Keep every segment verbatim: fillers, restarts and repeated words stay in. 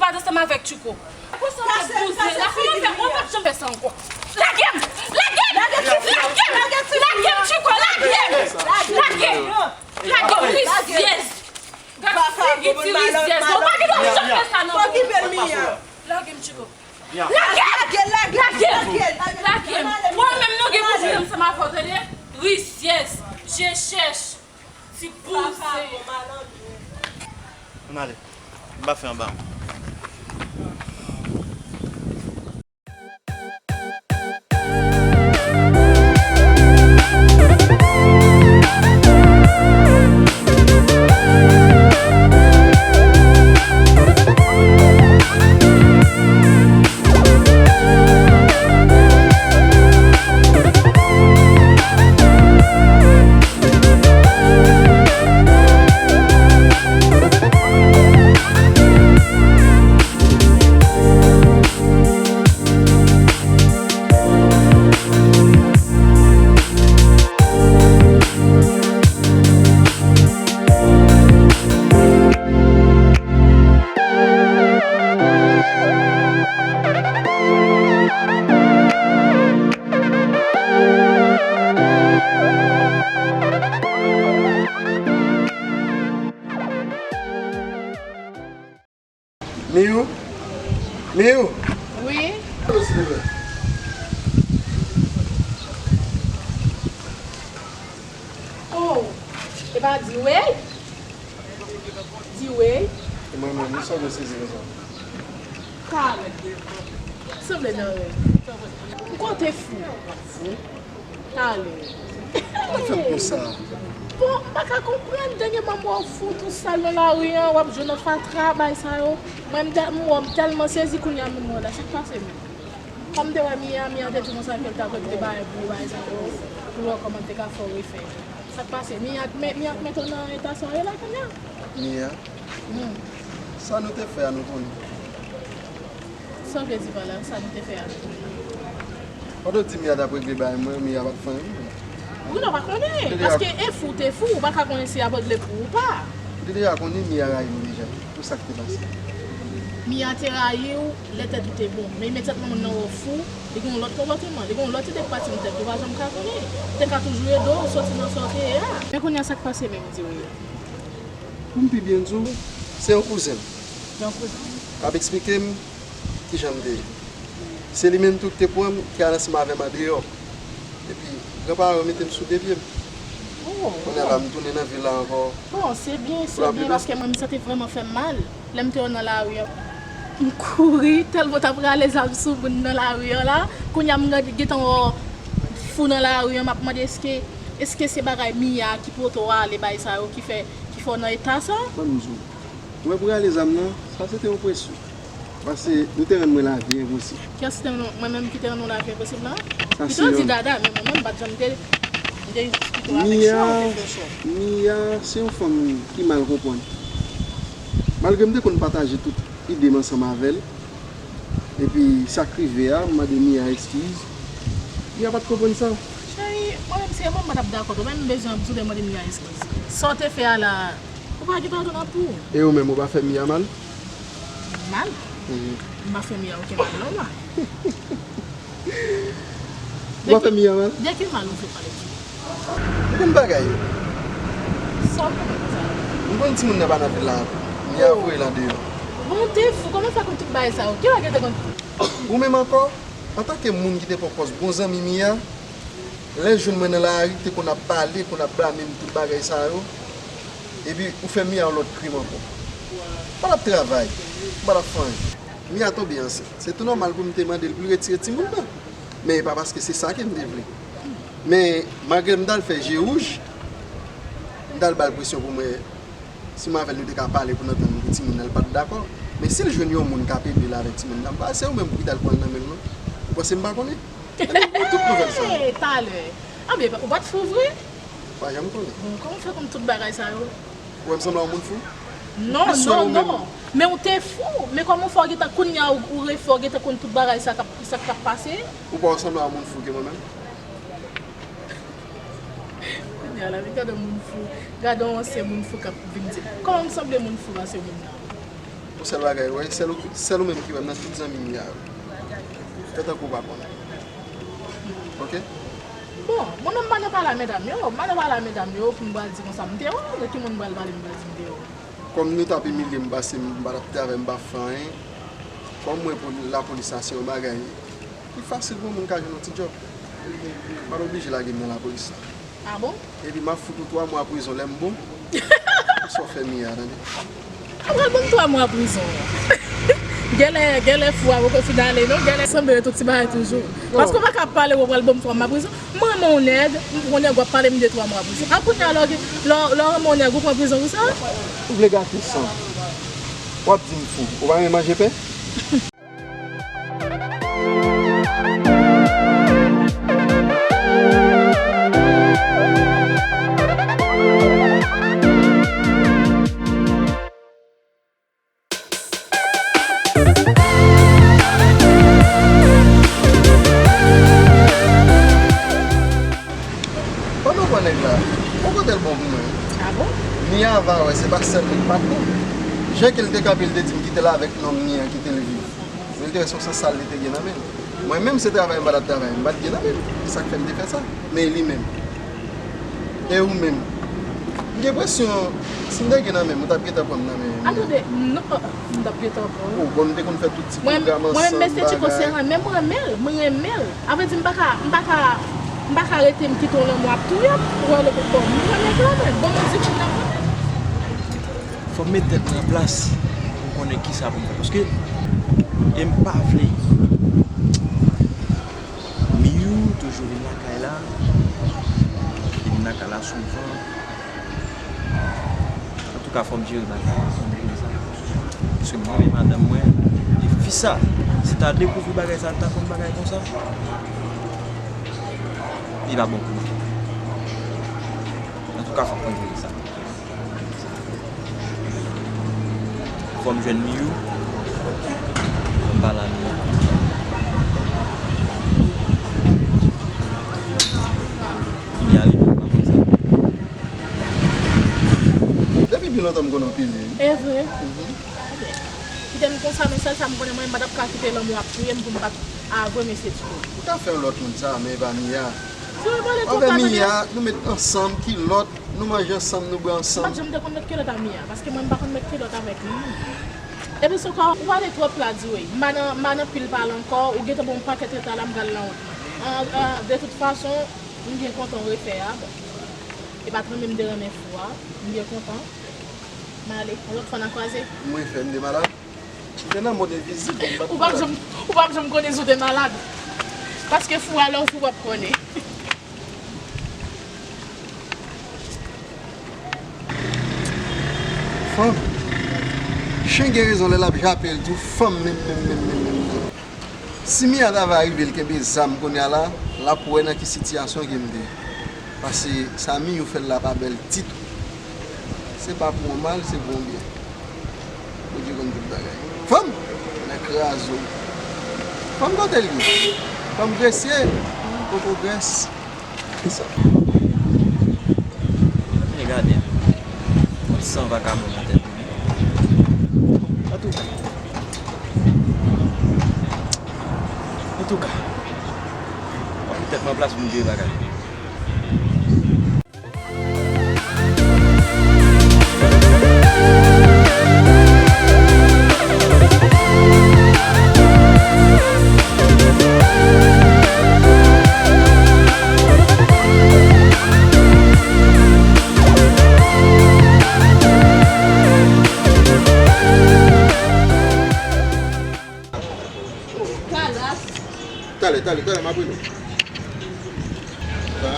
Bat ansanm avèk Tchouko. Pou sa w te bouze la, kòman fè, mwen p ap janm fè sa ankò. Lage m! Lage m! Lage m! Lage m, Tchouko! Lage m! Lage m! Lage m! Rizyèz! Gad figi ti rizyèz! Mwen pa gen dwa janm fè sa nan vi m. Lage m, Tchouko! Lage! Lage! Lage! Mwen menm nou gen pou jwenn ansanm avè w, tande? Rizyèz! Je chèch! Ti bouzen! Ann ale. M pa fè anba. Miyou? Miyou? Wi? Silvouplè. Oh, e pa Diwey? Diwey? E mwen menm, wi, sa w vle sezi konsa? Talè. Sanble nan rèv. M kwè w te fou. Fou? Talè. Ou fè m konsa? Bon, m pa ka konprann, dènyèman m wè w fou tou sal nan lari an, w ap jwe nan fatra, bay sa yo. Mwen, m tè-, m wè w, m tèlman sezi kounye a, m di, "Mwen la, sa k pase menm?" Kòm m te wè Mia, Mia te di konsa ke l ta konte bagay pou ou, bay sa yo, pou l wè kòman l te ka fè w refè. Sa k pase? Mia k me-, Mia k mete w nan eta sa w ye la kounye a? Mia? Hmm. Sa nou te fè a, nou konnen. Sa w vle di pa la, sa nou te fè a? Pandan w di Mia t ap regle bagay mwen, Mia pa t fè anyen pou mwen. Wi, nou pa konnen. Paske e fou te fou, ou pa ka konnen si y ap regle pou ou pa. Ou te deja konnen Mia rayi nou deja. Pou sa k te pase. Mia te rayi w lè tèt ou te bon. Men imedyatman moun nan wè w fou, li gen yon lòt konpòteman, li gen yon lòt ide k pati nan tèt li, ou pa janm ka konnen. Li te ka toujou ede w soti nan sa w te ye a. Men kounye a sa k pase menm, di w ye? Pou m pi byen di w, se yon kouzen m. Yon kouzen. K ap eksplike m kijan m te ye. Se li menm tou ki te pran m, ki al ansanm avè m andeyò. Epi, gran paran yo mete m sou de pye m. Oh. Kounye a la, m tounen nan vil la ankò. Bon, se byen, se byen, paske mwen menm sa te vrèman fè m mal. Lè m te wè w nan lari a, m kouri, tèlman w t ap rale zam sou moun nan lari a la. Kounye a, m gen, gentan wè w fou nan lari a, m ap mande èske, èske se bagay Mia ki pote w ale, bagay sa yo ki fè, ki fè w nan eta sa? Ban m di w. Ou wè pou rale zam nan, sa se te yon presyon. Paske nou te rann mwen lavi enposib. Kiyès ki te rann ou, mwen menm ki te rann ou lavi enposib la? Sa se yon. Pito w di Dada, men mwen menm m pa t janm te, m te kite w avèk Mia, chò, ou te fè chò. Mia se yon fanm ki mal konprann. Malgre m te konn pataje tout ide m ansanm avè l, epi sa k rive a, m mande Mia eskiz, Mia pa t konprann sa. Cheri, mwen menm si e mwen, mwen t ap dakò tou, men m bezwen ap di w mande Mia eskiz. Sa w te fè a la, ou pa gentan retounen pou ou. E ou menm, ou pa fè Mia mal? Mal? Mhm. M pa fè Mia okenn mal non, mwen. Ou pa fè Mia mal? De ki mal ou fè pale di? Ou konn bagay yo. Sa w konnen konsa? M konn timoun nan pa nan vil la ankò. Mia voye l andeyò. Bon, w te fou. Kòman w fè konn tout bagay sa yo? Ki bagay w te konn? Ou menm ankò, antanke moun ki te pran pòz bon zanmi Mia, lè l jwenn mwen nan lari, te konn ap pale, konn ap blame m tout bagay sa yo. Epi ou fè Mia yon lòt krim ankò. Ou pa t ap travay, ou pa t ap fè anyen. Mia tonbe ansent. Se tou nòmal pou m te mande l pou l retire timoun nan. Men e pa paske se sa ke m te vle. Men malgre m t al fè je wouj, m t al ba l presyon pou m wè si mwen avè l nou te ka pale pou n antann pou timoun nan, l pa t dakò. Men si l jwenn yon moun k ap ede l avèk timoun nan, m pa, se ou menm pou ki t al pran l nan men l non. Ou panse m pa konnen? Ebyen, m konn tout nouvèl sa yo. Hey, talè. Anben, ou pa t fou vre? Pa janm konnen. Bon, kòman w fè konn tout bagay sa yo? Ou wè m sanble a yon moun fou? Non, non, non. Men ou te fou. Men kòman w fè w gentan kounye a ou, ou refè w gentan konn tout bagay sa k ap, sa k ap pase? Ou pa wè w sanble a yon moun fou ke mwen menm? Kounye a la, men gade yon moun fou. Gade yon ansyen moun fou k ap vin di. Kòman m sanble moun fou a se moun nan? Sèl bagay, wè, sèl ou, sèl ou menm ki wè m nan tout zanmi m yo. Fè tankou w pa konnen. Oke? Bon, mwen menm m pa nan pale a medam yo, m pa nan pale a medam yo pou m pral di konsa m te wè, de ki moun m pral pale m pral di m te wè. Kòm nou t ap imilye m pase m pa t ap travay, m pa fè anyen. Kòm mwen pou lapolis la se yon bagay, li fasil pou yon moun ka jwenn yon ti djòb. Pa t oblije lage m nan lapolis la. Ah bon? Epi m ap fout ou twa mwa prizon lè m bon. Pou sa w fè Mia, tande. Ou pral ban m twa mwa prizon. Genlè, genlè fou a poko fin ale non, genlè sanble yo tout ti bagay toujou. Paske w pa ka pale w pral ban m twa mwa prizon. M renmen w nèg, m pran nèg w ap pale m de twa mwa prizon. A kounye a lè w gen, lè w, lè w renmen w nèg ou pran prizon pou sa? Ou vle gate san. W ap di m fou. Ou pa renmen manje pen? Pandan w pran nèg la, bon kote l bon pou mwen. Ah bon? Mia va wè, se pa sèl li k pa t bon. Jan ke l te kanpe, l te di m kite l avèk nonm ni an, kite l viv. Men l te wè se yon sans sal li te gen nan men l. Mwen menm, se travay m pa t ap travay, m pa t gen nan men l. Se sa k fè m te fè sa. Men li menm. E ou menm? M gen enpresyon, si m te gen nan men m, ou t ap gentan pran m nan men Mia. Atande, non, oh, oh, m t ap gentan pran w. Oh, bon, nou te konn fè tout ti pwogram ansanm, bagay. Mwen menm, mesye Tchiko se renmen m renmen l, m renmen l. A vrè di, m pa ka, m pa ka, m pa ka rete m kite yon lanmou ap touye m. Ou wè le bon, m renmen l kanmenm. Bon mizik moun nan renmen. Fò m met tèt mwen an plas pou m konnen kisa pou m fè. Paske, e m pa vle. Miyou toujou vin lakay la. Li vin lakay la souvan. Antouka, fò m jere bagay la, fò m jere sa. Paske m renmen madanm mwen. E fi sa, si ta dekouvri bagay sa, li ta konn bagay konsa, li pa bon pou mwen. Antouka, fò m jere sa. Fò m jwenn Miyou. Fò m pale a Miyou. Miyou a rive, m pa konn sa. Depi byen lontan m konn anpil, wi. E vre? Mhm. Kite m konsa, men sèl sa m konnen, mwen, m pa t ap ka kite lanmou ap touye m pou m pa t avwe mesye Tiko. Ou ka fè yon lòt moun sa, men e pa Mia. Avè Mia, nou met ansanm, kilòt, nou manje ansanm, nou bwè ansanm. M pa t janm te konn met kilòt a Mia, paske mwen m pa konn met kilòt avèk moun. Epi se kwa, ou pale twòp la, di wi. M pa nan, m pa nan pil pale ankò, ou gentan ba m yon pakèt reta la, m pral nan wout mwen. An, an, de tout fason, m byen kontan w refè a, bon. E pa t renmen m te renmen fou a, m byen kontan. M ale, yon lòt fwa n a kwaze. M refè, m te malad. M te nan mòd envizib, m pa t malad. Ou p ap janm, ou p ap janm konnen si w te malad. Paske fou a, lè w fou, w p ap konnen. Fanm. Chen gen rezon lè l ap jape l tou, fanm menm, menm, menm, menm, menm, menm. Si Mia ta va rive l kenbe zam kounye a la, l ap wè nan ki sitiyasyon ke m te. Paske sa Miyou fè l la pa bèl ditou. Se pa pou yon mal, se pou yon byen. Bondye konn tout bagay. Fanm! Nèg kraze w. Fanm kote l ye? Fanm gresye? Poko grès. Kisa? Men gade. Yon san vakabon nan tèt mwen. Antouka. Antouka. Mwen met tèt mwen an plas pou m jere bagay. Kalas. Talè, talè, talè, m ap rele w. Sa?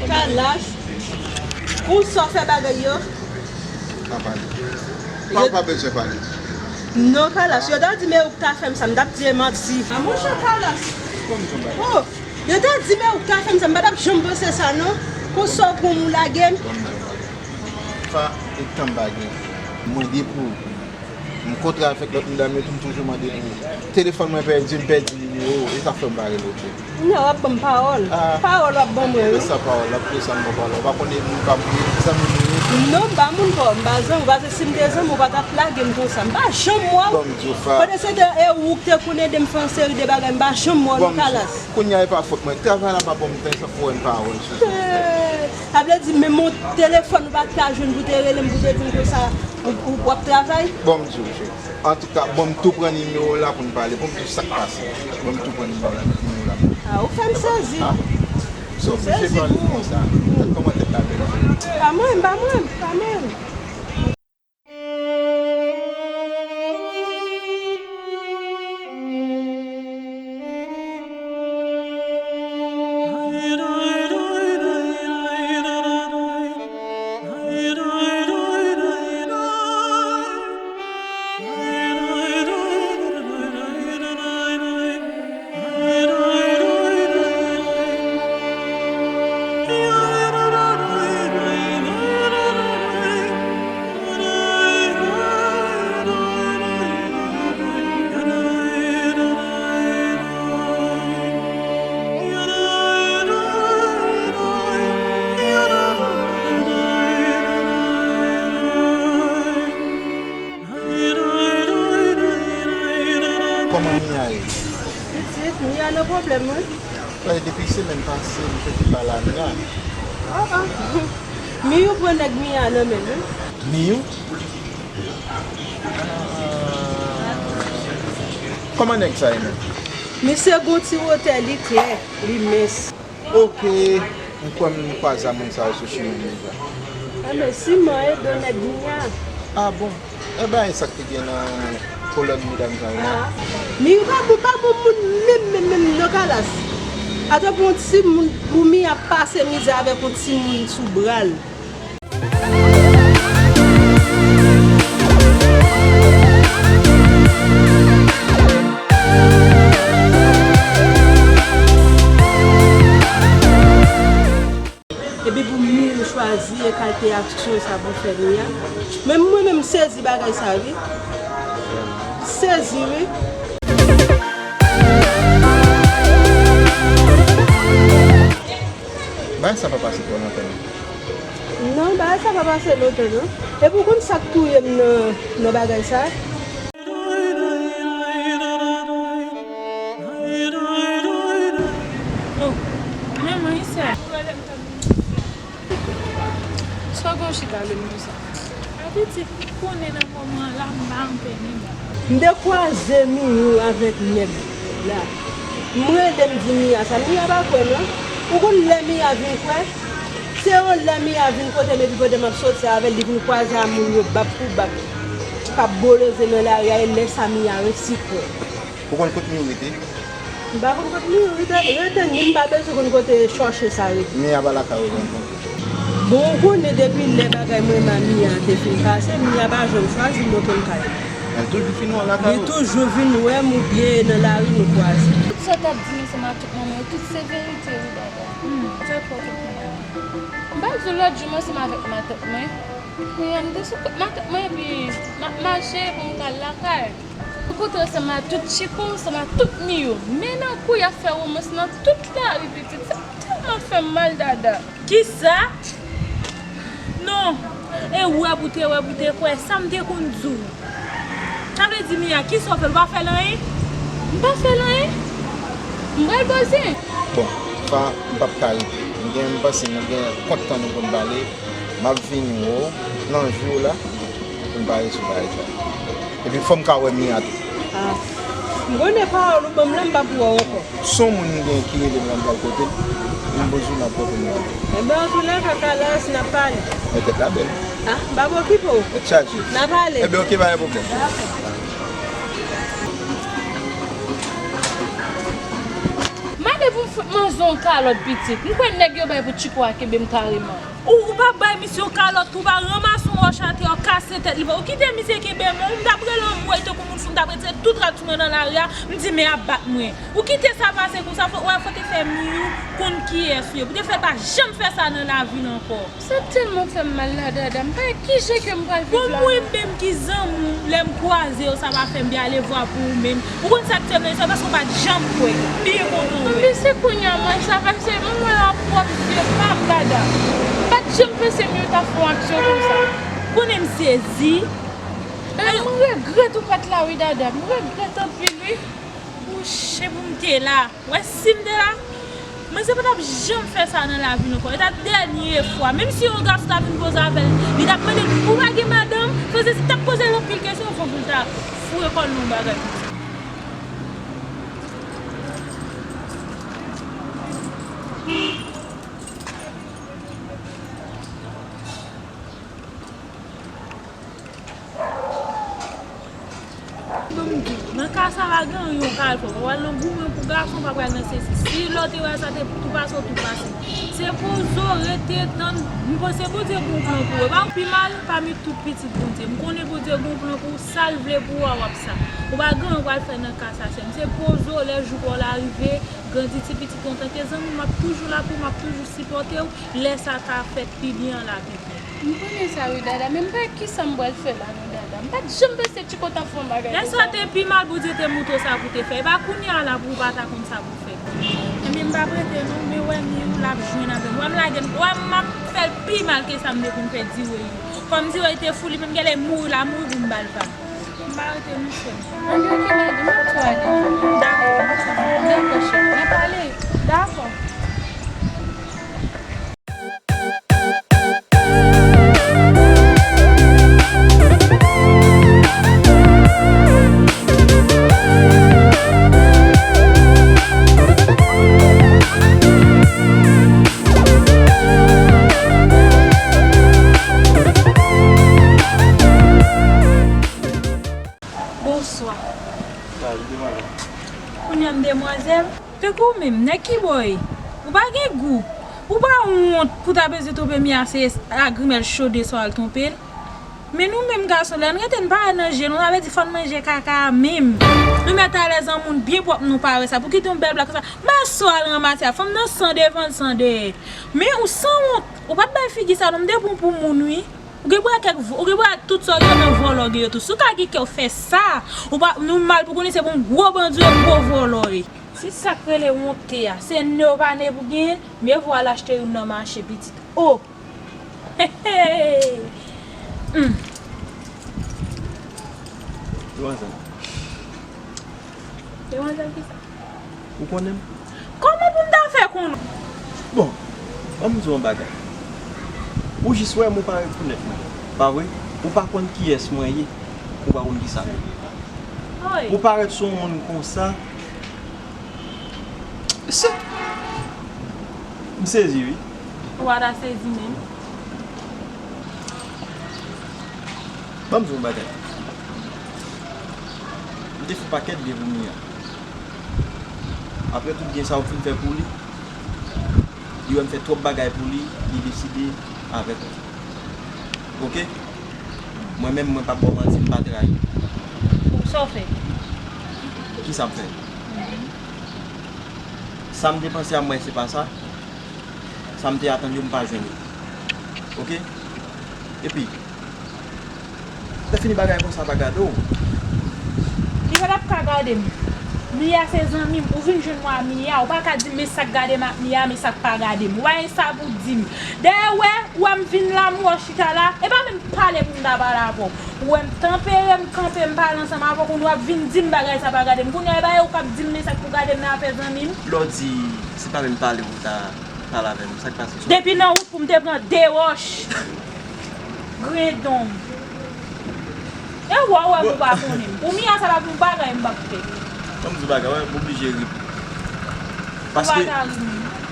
Kalas. Pou sa w fè bagay yo? Pa pale. Pa, pa bezwen pale. Non, Kalas. Yo ta di men ou k ta fè m sa, m t ap di e manti. A monchè Kalas. Kòm son bagay. Oh, yo ta di men ou k ta fè m sa, m pa t ap janm panse sa non. Konsa w pran m ou lage m. Fa, e tan m pa gen. Mwen depi w M kontre avèk lòt medam yo tou, m toujou mande pou telefòn mwen pèdi, m pèdi nimewo, e sa fè m pa rele w tou. Kounye a w ap ban m pawòl. Ah. Pawòl w ap ban mwen, wi. Sa pawòl, l ap tou sa m ban pawòl. Ou pa konnen moun pa mouri, zanmi mouri. Non, m pa moun pa w, m pa zanmi w, paske si m te zanmi w, ou pa t ap lage m konsa. M pa janm wè w. Bon, m di w, Fa. Pandan se tan, e ou k te konn ede m fè yon seri de bagay, m pa janm wè w nan Kalas. Kounye a, e pa fòt mwen. Travay la pa ban m tan, sa fè w wè m pa wè w sou sou. Sa vle di, menm yon telefòn ou pa t ka jwenn pou te rele m, pou te di m konsa, ou, ou, w ap travay? Bon, m di w, cheri. Antouka, bon, m tou pran nimewo w la pou n pale. Bon, m di w sa k pase. Bon, m tou pran nimewo w la, nimewo w la. A, ou fè m sezi. A, bon. Sa oblije pale konsa. Gad kòman tèt la bèl. Pa mwen, pa mwen, pa mwen. Kòman Mia ye? Pitit, Mia nan pwoblèm, wi. Wè, depi semèn pase, m fèk pa la, Mia. Ah, ah. Miyou pran nèg Mia nan men l, wi. Miyou? Ah. Kòman nèg sa ye menm? Misye gon ti wotè, li klè, li mens. Oke, m kwè m kwaze a moun sa yo sou chimen m deja. Enben, siman e do nèg Mia. Ah bon? Enben, e sa k te gen nan kolòn medam sa yo la? Ah. Miyou pa bon, pa bon moun menm, menm, menm nan Kalas. Atò pou yon timoun, pou Mia pase mizè avèk yon timoun sou bra l. Epi pou Miyou chwazi e kalite aksyon sa pou fè Mia. Men mwen menm m sezi bagay sa wi. Sezi wi. Bagay sa pa pase twò lontan non. Non, bagay sa pa pase lontan non. Epi w konn sa k touye m nan, nan bagay sa? Oh, manman, Isa. Sa w gen w chita lwen m konsa? A pitit, ou konnen nan moman an la, m pa anpè menm. M te kwaze Miyou avèk nèg la. M rele, m di Mia sa. Mia pa kwè m non. Ou konn lè Mia vin kwè? Se yon lè Mia vin kote m epi kote m ap soti avè l, li vin kwaze a moun yo bab pou bab k ap boloze nan lari a, e lè sa Mia resi kwè. Ou konn kot Miyou rete? M pa konn kot Miyou rete, rete ni m pa bezwen konn kote chòche sa rete. Mia pa lakay ou ankò? Bon, ou konnen depi lè bagay mwen menm a Mia te fin pase, Mia pa janm chwazi montre m kay li. Li toujou fin wè w lakay ou? Li toujou vin wè m oubyen nan lari nou kwaze. Tout sa w t ap di m ansanm ak tout manman yo, tout se verite wi, dada. Hmm, sa fè w te konnen. M pa di w lòt jou m ansanm avèk matant mwen. Kounye a m te sou kont matant mwen epi m ap mache pou m ka al lakay. M kontre ansanm ak tout Chiko, ansanm ak tout Miyou. Men nan kou y ap fè womans nan tout lari pitit. Sa tèlman fè m mal, dada. Kisa? Non. E wè pou te wè pou te kwè. Sa m te konn di w. Sa vle di, Mia, kisa w fè? L pa fè l anyen? M pa fè l anyen. M pral poze. Bon, Fa, m p ap ka rete. M gen, m panse nou gen kont tan nou pou n pale. M ap vini wè w nan jou w la pou n pale sou bagay sa. Epi fò m ka wè Mia tou. Ah. M konnen pawòl ou ban m la, m p ap wè w ankò. Son moun gen ki rele m la, m pral kote l. M bezwen w, m ap kote l la. Enben, antoulèka, Kalas, n ap pale. Men tèt la bèl. Ah, m p ap okipe w. Tèt chaje. N ap pale. Enben, oke, pa gen pwoblèm. Mande pou m fout manzè yon kalòt, pitit. M kwè nèg yo bay pou Chiko a kenbe m kareman. Ou, ou pa bay misye yon kalòt, ou pa ranmase yon Chante, w kase tèt li. Ou kite misye kenbe men w, m t ap rele anmwey tankou moun fou, m t ap retire tout rad sou mwen nan lari a, m di men ap bat mwen. Ou kite sa pase konsa, fò, wè, fò te fè Miyou konn kiyès ou ye. Pou te fè l pa janm fè sa nan lavi l ankò. Sa tèlman fè m mal la, Dada. M pa wè kijan ke m pral viv la. Bon, mwen menm ki zanmi w, lè m kwaze w, sa pa fè m byen, ale vwa pou ou menm. Ou konn sa k fè m nan, se paske w pa t janm kwè. M byen kontan wè. Men se kounye a mwen sa pase, m wè a pwòp zye pa m, Dada. M pa t janm panse Miyou ta fè yon aksyon konsa. Konnen m sezi. E, m regrèt ou pa t la wi, Dada. M regrèt anpil wi. Mouche, pou m te la. Wè, si m te la, mwen se pa t ap janm fè sa nan lavi l ankò. E t ap dènye fwa. Menm si yon gason ta vin poze avè l, li t ap mande l, ou pa gen madanm? Francis t ap poze l anpil kesyon anvan pou l ta foure kò l nan yon bagay konsa. Ban m di w, nan ka sa pa gen anyen w ka al fè. W pa pral nan goumen pou gason, w pa pral nan sesi. Si lè w te wè sa te tou pase, w tou pase. Se poze w, rete, tann. M panse Bondye gen yon plan pou ou. E pa w pi mal pami tout pitit Bondye. M konnen Bondye gen yon plan pou ou, sa l vle pou ou a, w ap sa. Ou pa gen anyen w pral fè nan ka sa, sè m. Se poze w, lè jou pa w la rive, grandi ti pitit ou antanke zanmi w, m ap toujou la pou ou, m ap toujou sipòte w. Lè sa ka fèt pi byen an, l a pi byen. M konnen sa wi, Dada, men m pa wè kisa m pral fè la non, Dada. M pa t janm panse Chiko t ap fè yon bagay konsa. Lè sa te pi mal, Bondye te montre w sa pou te fè. E pa kounye a la pou w pa ta konn sa pou w fè. Ebyen, m p ap rete non, men wè Miyou l ap jwenn avè m. Wè m lage l, wè m ap fè l pi mal ke sa m te konn fè Diwey yo. Kòm Diwey te fou, li menm genlè mouri, l a mouri pou m ba l vag. M pa rete non, sè m. Anben, ok, Dada, m ap tou ale. Dakò. Dakò, cheri, n a pale. Dakò. Bonswa. Kounye a m demwazèl. Tankou ou menm, nèg ki bò w ye? Ou pa gen gou. Ou pa wont pou ta bezwen twonpe Mia se a grimèl chode sa w al twonpe l? Men nou menm gason, lè n rete n pa nan je nou, sa vle di fò n manje kaka a menm. Nou mèt alèz an moun byen pwòp, nou pa wè sa. Pou kite yon bèl blak konsa, m pa wè sa w al ranmase a. Fanm nan san devan l san dèyè. Men ou sanwont, ou pa t bay figi sa non, m te pran w pou moun wi. Ou gen pou wè kèk vo-, ou gen pou wè tout sa w gen nan vòlò gen yo tou. Si w ka gen kè w fè sa, ou pa, nou mal pou konnen se pou yon gwo bandi ou yon gwo vòlò ye. Si sa k rele wonte a, se ne w pa ne pou genyen, mye vo w al achte youn nan mache pitit. O! Hey, hey! Hmm. Demwazèl. Demwazèl kisa? Ou konnen m? Kòman pou m ta fè konnen w? Bon, ban m di w yon bagay. Ou jis wè m, ou pa rekonèt mwen, pa vre? Ou pa konn kiyès mwen ye, ou pa konn kisa m ye. Oy! Ou parèt sou yon moun konsa, se, m sezi wi. Ou pa ta sezi menm. Ban m di w yon bagay. M te fè pakèt byen pou Mia. Apre tout byen sa ou fin fè pou li, li wè m fè twòp bagay pou li, li deside avèk ou. Oke? Mwen menm, mwen p ap ba w manti, m pa trayi. Sa w fè? Kisa m fè? Sa m te panse a, m wè se pa sa. Sa m te atann yo, m pa jwenn yo. Oke? Epi, lè fini bagay konsa pa gade w. Li pa t ap ka gade m. Mia se zanmi m. Ou vin jwenn mwen a Mia. Ou pa ka di m men sa k gade m ak Mia, men sa k pa gade m. Ou pa gen sa pou di m. Dèyè, wè, ou wè m vin la, m wè w chita la. E pa menm pale pou m ta pale avè w. Ou wè m tanpere, m kanpe, m pale ansanm avè w, kounye w ap vin di m bagay sa pa gade m. Kounye a, e pa ou k ap di m men sa k pou gade m nan afè zanmi m. Lè w di, se pa menm pale pou w ta pale avè m, sa k pase sou. Depi nan wout pou m te pran de wòch. Grendon. E wè, wè, ou pa konnen m. Pou Mia sa pa pou bagay m p ap fè. Ban m di w bagay, wè, m oblije ri. Paske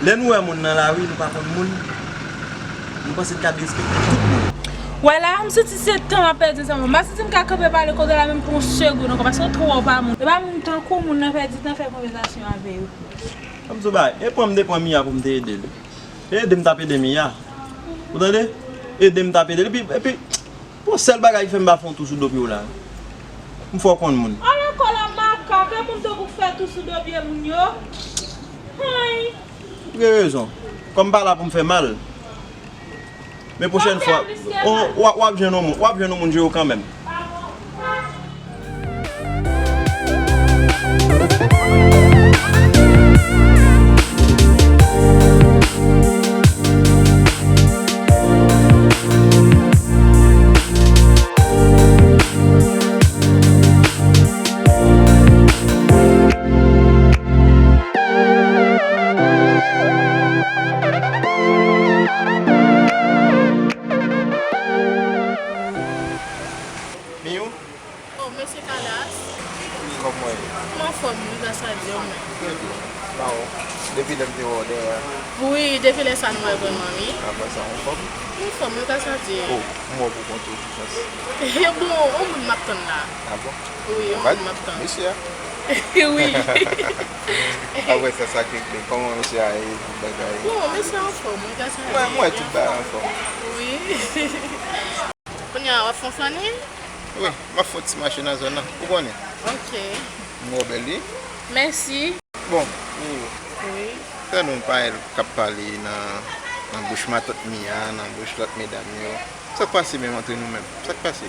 lè nou wè moun nan lari, nou pa konn moun, nou panse n ka derespekte tout moun. Wè la, m santi se tan m ap pèdi ansanm avè w. M pa santi m ka kanpe pale kote la menm pou yon segonn ankò, paske w twò pa moun. E pa moun tankou w, moun nan pèdi tan fè konvèsasyon avè yo. Ban m di w bagay, e pran m te pran Mia pou m te ede l. E ede m t ap ede Mia. Ou tande? Ede m t ap ede l. Epi, epi, Bon, sèl bagay ki fè m pa fè yon tou sou do pye w la. M fè w konn moun. Ala kòlò makak, e moun tankou w k fè tou sou do pye moun yo. Hay! Ou gen rezon. Kòm m pa la pou m fè mal. Men pwochèn fwa, w ap jwenn yon moun, w ap jwenn yon moun jere w kanmenm. Miyou? Oh, mesye Kalas. Wi, kòman w ye? M anfòm, wi, gras a Dye, ou menm? Trè byen. Ba w, depi lè m te wè w dèyè a. Wi, depi lè sa nou wè vrèman, wi. Apre sa, w anfòm? M anfòm, wi, gras a Dye. Oh, m wè w pou kont ou, chans. Bon, yon moun m ap tann la. A bon? Wi, yon moun m ap tann. Mesye a? Wi. Apre sa, sa k regle? Kòman mesye a ye, tout bagay? Bon, mesye a anfòm, wi, gras a Dye. Mwen, mwen, tout bagay anfòm. Wi. Kounye a, w ap fè yon flannen? Wi, m ap fè yon ti mache nan zòn nan. Ou konnen. Ok. M wè w bèl, wi. Mèsi. Bon, Miyou. Wi. Tande yon pawòl k ap pale nan, nan bouch matant Mia, nan bouch lòt medam yo. Sa k pase menm antre nou menm? Sa k pase?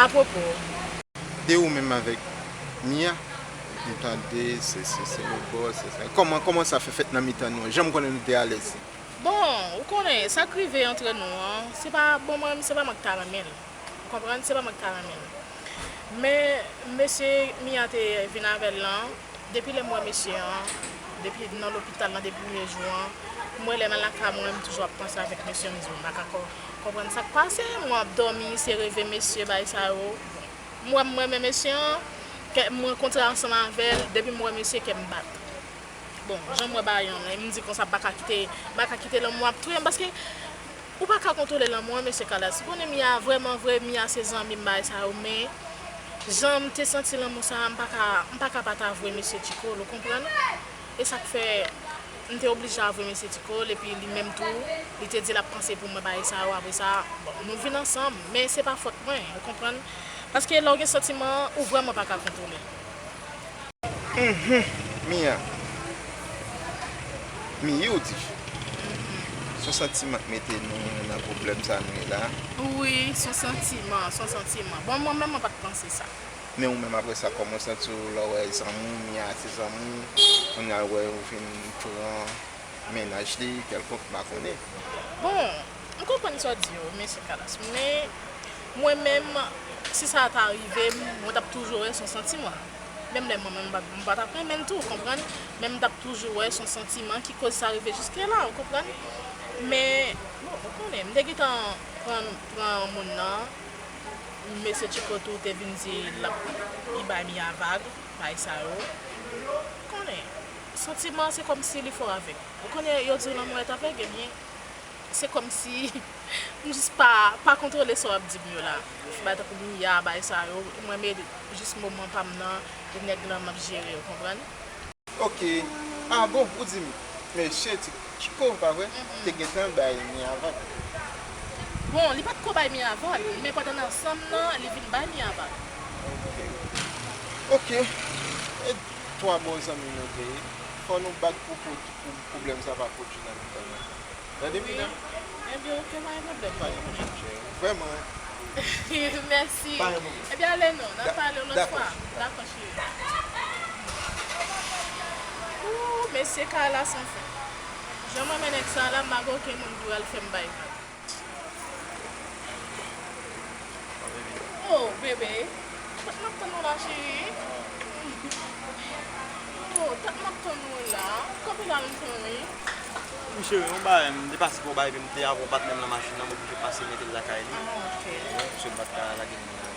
Apwopo? De ou menm avèk Mia, m tande se, se, se lòt bò, se sa. Kòman, kòman sa fè fèt nan mitan nou? Jan m konnen nou te alèz. Bon, ou konnen, sa k rive antre nou an, se pa, bon, mwen menm, se pa mwen k ta renmen l. Ou konprann? Se pa mwen k ta renmen l. Men, mesye Mia te vin avè l lan, depi lè m wè mesye an, depi nan lopital lan, depi premye jou an, mwen lè m al lakay mwen, m toujou ap panse avèk mesye an, m di, m pa ka ko-, konprann sa k pase, mwen ap dòmi, se reve mesye, bagay sa yo. Bon, m wè m renmen mesye an, kè m rankontre ansanm avè l, depi m wè mesye, kè m bat. Bon, jan m wè bagay lan, m di konsa, m pa ka kite, m pa ka kite lanmou ap touye m, paske ou pa ka kontwole lanmou an, mesye Kalas. Ou konnen Mia, vrèman vre, Mia se zanmi m, bagay sa yo, men jan m te santi lanmou sa a, m pa ka, m pa ka pa t avwe mesye Tchikol, ou konprann? E sa k fè, m te oblije avwe mesye Tchikol, epi li menm tou, li te di l ap panse pou mwen, bagay sa yo, apre sa, bon, nou vin ansanm, men se pa fòt mwen, ou konprann? Paske lè w gen santiman, ou vrèman pa ka kontwole. Mia. Miyou di. Se yon santiman k mete nou nan pwoblèm sa nou ye la. Wi, se yon santiman, se yon santiman. Bon, mwen menm, mwen pa t panse sa. Men ou menm, apre sa, kòman w santi w lè w wè zanmi w, Mia se zanmi w, kounye a w wè ou vin pran mennaj li, kèlkonk, m pa konnen. Bon, m konprann sa w di yo, mesye Kalas, men mwen menm, si sa ta rive m, mwen t ap toujou wè se yon santiman. Menm lè mwen menm m pa, m pa t ap renmen l tou, w konprann? Men m t ap toujou wè se yon santiman ki koz sa rive jiske la, w konprann? Men, bon, ou konnen, m te gentan pran, pran moun nan, mesye Tchiko tou te vin di l ap, li bay Mia vag, bay sa yo. Ou konnen, santiman se kòmsi li fò avèg. Ou konnen yo di w lanmou èt avèg, ebyen, se kòmsi m jis pa, pa kontwole sa w ap di m yo la. Bagay tankou Mia, bagay sa yo, mwen men jis moman pa m nan, e nèg lan m ap jere, w konprann? Ok. Ah bon, ou di m, mesye Ti-, Tchiko, pa vre? Mhm. Te gentan bay Mia vag. Bon, li pa t ko bay Mia vag, men pandan n ansanm nan, li vin bay Mia vag. Ok. Ok. E twa bon zanmi nou te ye. Fò nou bat pou, pou, pou pwoblèm sa pa pwodui nan mitan nou. Tande, Mina? Ebyen, ok, pa gen pwoblèm. Pa gen pwoblèm, cheri. Vrèman. Mèsi. Pa gen pwoblèm. Ebyen, ale non, n ap pale yon lòt fwa. Dakò, cheri. Ooh, mesye Kalas anfen. Jan m renmen nèg sa la, m pa gen okenn moun pou al fè m bay vag. Oh, bebe. Tann m ap tann ou la, cheri. Oh, tann m ap tann ou la. Kanpe la, m tann ou. Wi, cheri, yon bagay, m te pase pou yon bagay, epi m te avè yon patnè m nan machin nan, m oblije pase mete l lakay li. Ah, ok. Wi, paske m pa t ka lage moun nan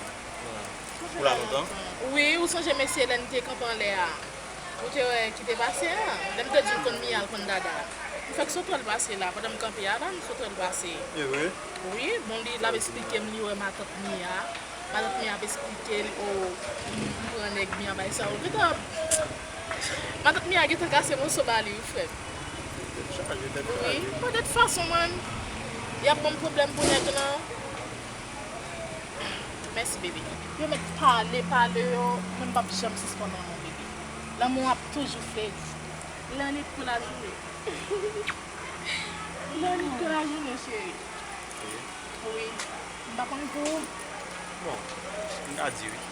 pou la lontan. Wi, ou sonje mesye lè n te kanpe anlè a? Ou te wè ki te pase a? Lè m te di l konn Mia, l konn Dada. M fèk sot wè l pase la, pandan m kanpe a la, m sot wè l pase. E vre? Wi, bon, li, l ap esplike m, li wè matant Mia. Matant Mia ap esplike l, o, m, m pran nèg Mia bay sa yo. Gentan, matant Mia gentan kase moso ba li, wi, frè m. Tèt chaje, tèt chaje. Wi, pa de tout fason, man. Y ap ban m pwoblèm pou nèg lan. Mèsi, bebe. Yo mèt pale, pale yo, mwen m p ap janm sispann renmen w, bebe. Lanmou ap toujou fleri. Lannuit kou lajounen. Lannuit kou lajounen, cheri. Wi. M pa konn pou ou. Bon, m ka di wi.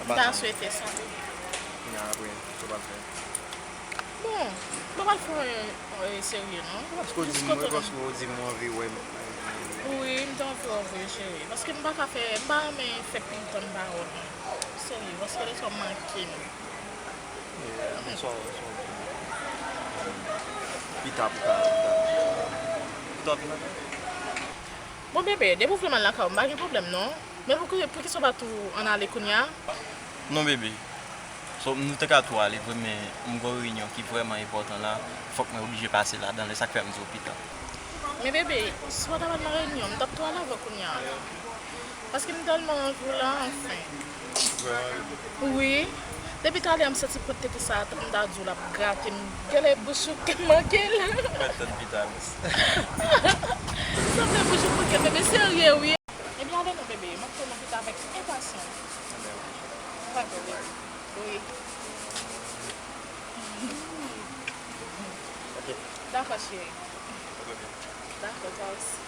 M ta swete sa tou. Kounye a apre, sa w pral fè? Bon, m pa pral fè anyen, anyen serye non. Paske w di m, paske w di m w anvi wè m. Wi, m te anvi wè w vre, cheri. Paske m pa ka fè, m pa renmen fè pil tann pawòl non. Serye, paske lè sa w manke m. Bonswa, bonswa. Pita, pita, pita. Pita, pita. Bon, bebe, depi w vle m al lakay ou, m pa gen pwoblèm non. Men pou ki, pou ki sa w pa tou ann ale kounye a? Non, bebe. So, nou te ka tou ale vre, men m gen yon reyinyon ki vrèman enpòtan la. Fòk mwen oblije pase ladan l, e sa k fè m di w pita. Men, bebe, si w pa t ap al nan reyinyon, m t ap tou ale avè w kounye a. Paske m tèlman anvi w la, anfen. Vrèman, bebe. Wi. Depi talè a m santi pwent tete sa a, tankou m ta di w l ap grate m. Genlè bouch ou k manke l. Mwen tann pita, miss. Sanble bouch ou k manke l, bebe, serye, wi. Ebyen, ale non, bebe. M ap tann ou pita avèk enpasyans. Ebyen, ok. Dakò, bebe. Wi. Ok. Dakò, cheri. Ok, bebe. Dakò, toi aussi.